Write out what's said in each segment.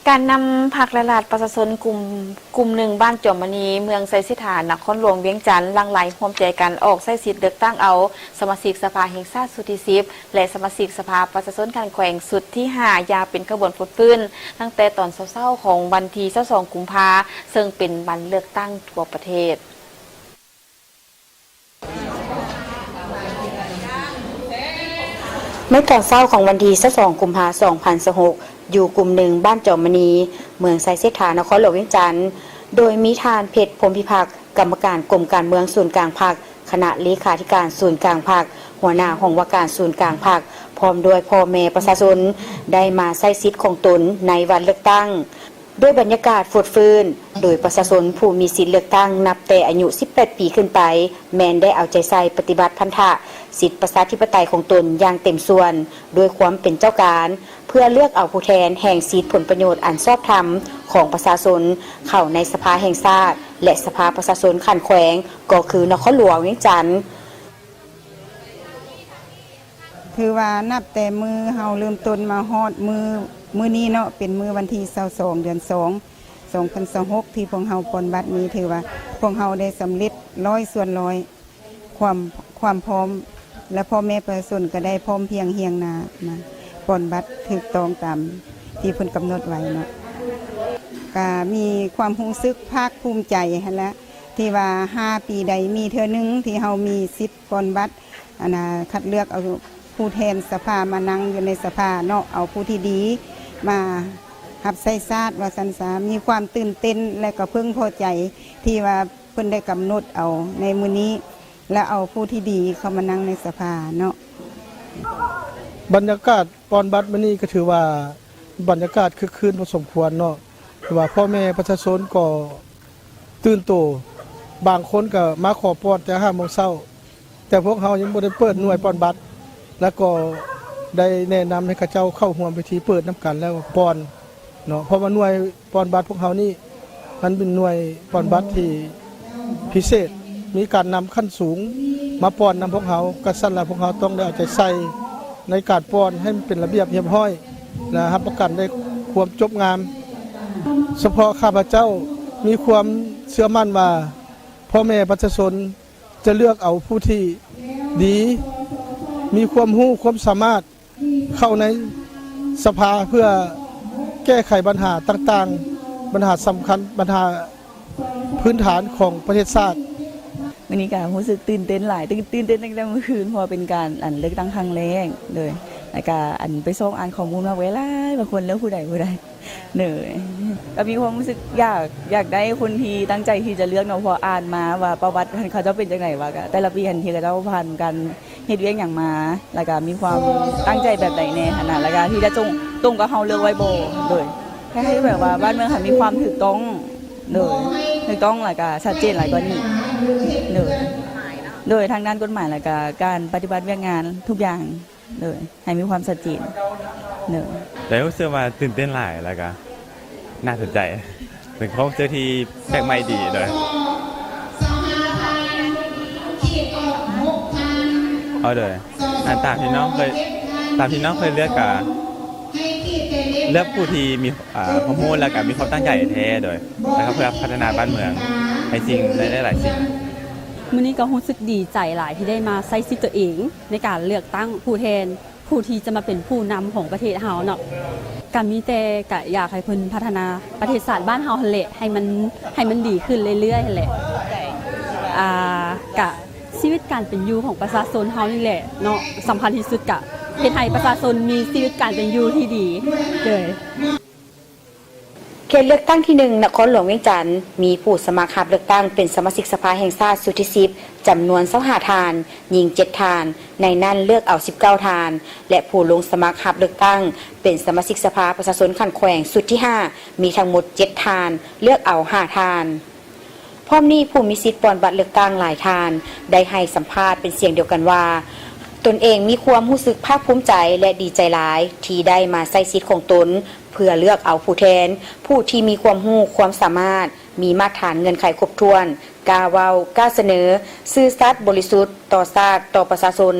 ການນຳພັກ ແລະ ລັດປະຊາຊົນກຸ່ມ ກຸ່ມໜຶ່ງ ບ້ານຈອມມະນີ ເມືອງໄຊເສດຖາ ນະຄອນຫຼວງວຽງຈັນ ຫຼັ່ງໄຫຼຮ່ວມໃຈກັນອອກໃຊ້ສິດເລືອກຕັ້ງເອົາສະມາຊິກສະພາແຫ່ງຊາດຊຸດທີສິບ ແລະ ສະມາຊິກສະພາປະຊາຊົນຂັ້ນແຂວງຊຸດທີຫ້າ ຢ່າງເປັນຂະບວນຟົດຟື້ນ ຕັ້ງແຕ່ຕອນເຊົ້າໆຂອງວັນທີຊາວສອງ ກຸມພາ ເຊິ່ງເປັນວັນເລືອກຕັ້ງທົ່ວປະເທດ. ໃນຕອນເຊົ້າຂອງວັນທີຊາວສອງ ກຸມພາ ສອງພັນຊາວຫົກ ຢູ່ກຸ່ມໜຶ່ງ ບ້ານຈອມມະນີ ເມືອງໄຊເສດຖາ ນະຄອນຫຼວງວຽງຈັນ ໂດຍມີທ່ານ ເພັດ ພົມພິພັກ ກຳມະການກົມການເມືອງສູນກາງພັກ, ຄະນະເລຂາທິການສູນກາງພັກ, ຫົວໜ້າຫ້ອງວ່າການສູນກາງພັກ ພ້ອມດ້ວຍພໍ່ແມ່ປະຊາຊົນ ໄດ້ມາໃຊ້ສິດຂອງຕົນໃນວັນເລືອກຕັ້ງ ດ້ວຍບັນຍາກາດຟົດຟື້ນ, ໂດຍປະຊາຊົນຜູ້ມີສິດເລືອກຕັ້ງນັບແຕ່ອາຍຸສິບແປດປີຂຶ້ນໄປ ແມ່ນໄດ້ເອົາໃຈໃສ່ປະຕິບັດພັນທະສິດປະຊາທິປະໄຕຂອງຕົນຢ່າງເຕັມສ່ວນ ດ້ວຍຄວາມເປັນເຈົ້າການ ເພື່ອເລືອກເອົາຜູ້ແທນແຫ່ງສິດຜົນປະໂຫຍດອັນຊອບທຳຂອງປະຊາຊົນ ເຂົ້າໃນສະພາແຫ່ງຊາດ ແລະ ສະພາປະຊາຊົນຂັ້ນແຂວງ ກໍຄືນະຄອນຫຼວງວຽງຈັນ. ຖືວ່ານັບແຕ່ມື້ເຮົາເລີ່ມຕົ້ນມາຮອດມື້ ມື້ນີ້ເນາະ ເປັນມື້ວັນທີຊາວສອງ ເດືອນສອງ ສອງພັນຊາວຫົກ ທີ່ພວກເຮົາປ່ອນບັດນີ້ ຖືວ່າພວກເຮົາໄດ້ສຳເລັດຮ້ອຍສ່ວນຮ້ອຍ ຄວາມ ຄວາມພ້ອມ ແລະ ພໍ່ແມ່ປະຊາຊົນກໍໄດ້ພ້ອມພຽງຮຽງໜ້າມາປ່ອນບັດຖືກຕ້ອງຕາມທີ່ເພິ່ນກຳນົດໄວ້ເນາະ. ກະມີຄວາມຮູ້ສຶກພາກພູມໃຈຫັ້ນລະ ທີ່ວ່າຫ້າປີໃດມີເທື່ອໜຶ່ງທີ່ເຮົາມີສິດປ່ອນບັດ ອັນນ່າ ຄັດເລືອກເອົາຜູ້ແທນສະພາມານັ່ງຢູ່ໃນສະພາເນາະ ເອົາຜູ້ທີ່ດີມາຮັບໃຊ້ຊາດວ່າຊັ້ນຊະ. ມີຄວາມຕື່ນເຕັ້ນ ແລະ ກໍເພິ່ງພໍໃຈທີ່ວ່າເພິ່ນໄດ້ກຳນົດເອົາໃນມື້ນີ້ ແລະ ເອົາຜູ້ທີ່ດີເຂົ້າມານັ່ງໃນສະພາເນາະ. ບັນຍາກາດປ່ອນບັດມື້ນີ້ກໍຖືວ່າບັນຍາກາດຄຶກຄື້ນພໍສົມຄວນເນາະ ຖືວ່າພໍ່ແມ່ປະຊາຊົນກໍຕື່ນໂຕ, ບາງຄົນກໍມາຂໍປ່ອນແຕ່ຫ້າໂມງເຊົ້າ ແຕ່ພວກເຮົາຍັງບໍ່ໄດ້ເປີດໜ່ວຍປ່ອນບັດ ແລ້ວກໍໄດ້ແນະນຳໃຫ້ເຂົາເຈົ້າເຂົ້າຮ່ວມພິທີເປີດນຳກັນ ແລ້ວກໍປ່ອນເນາະ ເພາະວ່າໜ່ວຍປ່ອນບັດພວກເຮົານີ້ ມັນເປັນໜ່ວຍປ່ອນບັດທີ່ພິເສດ, ມີການນຳຂັ້ນສູງມາປ່ອນນຳພວກເຮົາ, ກະຊັ້ນລະພວກເຮົາຕ້ອງໄດ້ເອົາໃຈໃສ່ໃນການປ່ອນໃຫ້ມັນເປັນລະບຽບຮຽບຮ້ອຍ ແລະ ຮັບປະກັນໄດ້ຄວາມຈົບງາມ. ສະເພາະຂ້າພະເຈົ້າມີຄວາມເຊື່ອໝັ້ນວ່າ ພໍ່ແມ່ປະຊາຊົນ ຈະເລືອກເອົາຜູ້ທີ່ດີ, ມີຄວາມຮູ້ຄວາມສາມາດ ເຂົ້າໃນສະພາເພື່ອແກ້ໄຂບັນຫາຕ່າງໆ, ບັນຫາສຳຄັນ, ບັນຫາພື້ນຖານຂອງປະເທດຊາດ. ມື້ນີ້ກະຮູ້ສຶກຕື່ນເຕັ້ນຫຼາຍ, ຕື່ນ ຕື່ນເຕັ້ນຕັ້ງແຕ່ມື້ຄືນ ເພາະວ່າເປັນການ ອັນ ເລືອກຕັ້ງຄັ້ງແລກເລີຍ ແລ້ວກະ ອັນ ໄປຊອກອ່ານຂໍ້ມູນມາແວະຫຼາຍ ບາງຄົນເລືອກຜູ້ໃດ ຜູ້ໃດ. ໂດຍ ກໍມີຄວາມຮູ້ສຶກຢາກ ຢາກໄດ້ຄົນທີ່ຕັ້ງໃຈທີ່ຈະເລືອກເນາະ ເພາະອ່ານມາວ່າປະຫວັດເຂົາເຈົ້າເປັນຈັ່ງໃດ ວ່າກະແຕ່ລະປີຫັ້ນທີ່ເຂົາເຈົ້າຜ່ານການເຮັດວຽກຫຍັງມາ ແລ້ວກະມີຄວາມຕັ້ງໃຈແບບໃດແດ່ຫັ້ນນະ ແລ້ວກະທີ່ຈະຕົງ ຕົງກັບເຮົາເລືອກໄວ້ບໍ່. ໂດຍ ໃຫ້ ໃຫ້ແບບວ່າບ້ານເມືອງຫັ້ນມີຄວາມຖືກຕ້ອງ ໂດຍ ຖືກຕ້ອງ ແລ້ວກະຊັດເຈນຫຼາຍກວ່ານີ້. ໂດຍ ໂດຍ ທາງດ້ານກົດໝາຍ ແລ້ວກະການປະຕິບັດວຽກງານທຸກຢ່າງ. ໂດຍ ໃຫ້ມີຄວາມຊັດເຈນ. ໂດຍ ໂດຍ ຮູ້ສຶກວ່າຕື່ນເຕັ້ນຫຼາຍ ແລ້ວກະໜ້າສົນໃຈ ເປັນຄວາມຮູ້ສຶກທີ່ແປກໃໝ່ດີ. ໂດຍ ເອົາ ໂດຍ ອັນ ຕາມທີ່ນ້ອງເຄີຍ ຕາມທີ່ນ້ອງເຄີຍເລືອກ ກະເລືອກຜູ້ທີ່ມີ ອ່າ ຄວາມຮູ້ ແລ້ວກະມີຄວາມຕັ້ງໃຈແທ້ ໂດຍ ແລ້ວກໍເພື່ອພັດທະນາບ້ານເມືອງໃນສິ່ງ ໃນຫຼາຍໆສິ່ງ. ມື້ນີ້ກໍຮູ້ສຶກດີໃຈຫຼາຍທີ່ໄດ້ມາໃຊ້ສິດຕົວເອງໃນການເລືອກຕັ້ງຜູ້ແທນ ຜູ້ທີ່ຈະມາເປັນຜູ້ນຳຂອງປະເທດເຮົາເນາະ. ກໍມີແຕ່ ກໍຢາກໃຫ້ເພິ່ນພັດທະນາປະເທດຊາດບ້ານເຮົາຫັ້ນແຫຼະ ໃຫ້ມັນ ໃຫ້ມັນດີຂຶ້ນເລື້ອຍໆຫັ້ນແຫຼະ. ອ່າ ກະຊີວິດການເປັນຢູ່ຂອງປະຊາຊົນເຮົານີ້ແຫຼະເນາະ ສຳຄັນທີ່ສຸດ ກະເຮັດໃຫ້ປະຊາຊົນມີຊີວິດການເປັນຢູ່ທີ່ດີ. ໂດຍ ເຂດເລືອກຕັ້ງທີໜຶ່ງ ນະຄອນຫຼວງວຽງຈັນ ມີຜູ້ສະໝັກຮັບເລືອກຕັ້ງເປັນສະມາຊິກສະພາແຫ່ງຊາດຊຸດທີສິບ ຈຳນວນຊາວຫ້າທ່ານ, ຍິງເຈັດທ່ານ, ໃນນັ້ນເລືອກເອົາສິບເກົ້າທ່ານ ແລະ ຜູ້ລົງສະໝັກຮັບເລືອກຕັ້ງເປັນສະມາຊິກສະພາປະຊາຊົນຂັ້ນແຂວງຊຸດທີຫ້າ ມີທັງໝົດເຈັດທ່ານ, ເລືອກເອົາຫ້າທ່ານ. ພ້ອມນີ້ ຜູ້ມີສິດປ່ອນບັດເລືອກຕັ້ງຫຼາຍທ່ານ ໄດ້ໃຫ້ສຳພາດເປັນສຽງດຽວກັນວ່າ ຕົນເອງມີຄວາມຮູ້ສຶກພາກພູມໃຈ ແລະ ດີໃຈຫຼາຍທີ່ໄດ້ມາໃຊ້ສິດຂອງຕົນ ເພື່ອເລືອກເອົາຜູ້ແທນ ຜູ້ທີ່ມີຄວາມຮູ້ຄວາມສາມາດ, ມີມາດຖານເງື່ອນໄຂຄົບຖ້ວນ, ກ້າເວົ້າ, ກ້າສະເໜີ, ຊື່ສັດ, ບໍລິສຸດຕໍ່ຊາດ, ຕໍ່ປະຊາຊົນ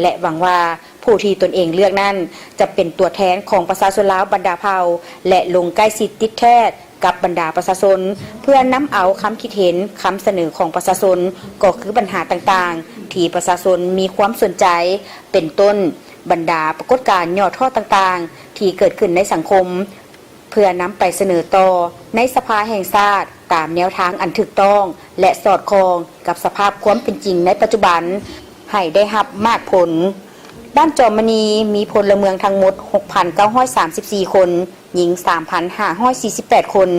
ແລະ ຫວັງວ່າ ຜູ້ທີ່ຕົນເອງເລືອກນັ້ນ ຈະເປັນຕົວແທນຂອງປະຊາຊົນລາວບັນດາເຜົ່າ ແລະ ລົງໃກ້ຊິດຕິດແທດກັບບັນດາປະຊາຊົນ ເພື່ອນຳເອົາຄຳຄິດເຫັນ, ຄຳສະເໜີຂອງປະຊາຊົນ ກໍຄືບັນຫາຕ່າງໆ ທີ່ປະຊາຊົນມີຄວາມສົນໃຈ ເປັນຕົ້ນບັນດາປາກົດການຫຍໍ້ທໍ້ຕ່າງໆ ທີ່ເກີດຂຶ້ນໃນສັງຄົມ ເພື່ອນຳໄປສະເໜີຕໍ່ໃນສະພາແຫ່ງຊາດ ຕາມແນວທາງອັນຖືກຕ້ອງ ແລະ ສອດຄ່ອງກັບສະພາບຄວາມເປັນຈິງໃນປັດຈຸບັນ ໃຫ້ໄດ້ຮັບໝາກຜົນ. ບ້ານຈອມມະນີ ມີພົນລະເມືອງທັງໝົດ ຫົກພັນເກົ້າຮ້ອຍສາມສິບສີ່ຄົນ, ຍິງ ສາມພັນຫ້າຮ້ອຍສີ່ສິບແປດຄົນ,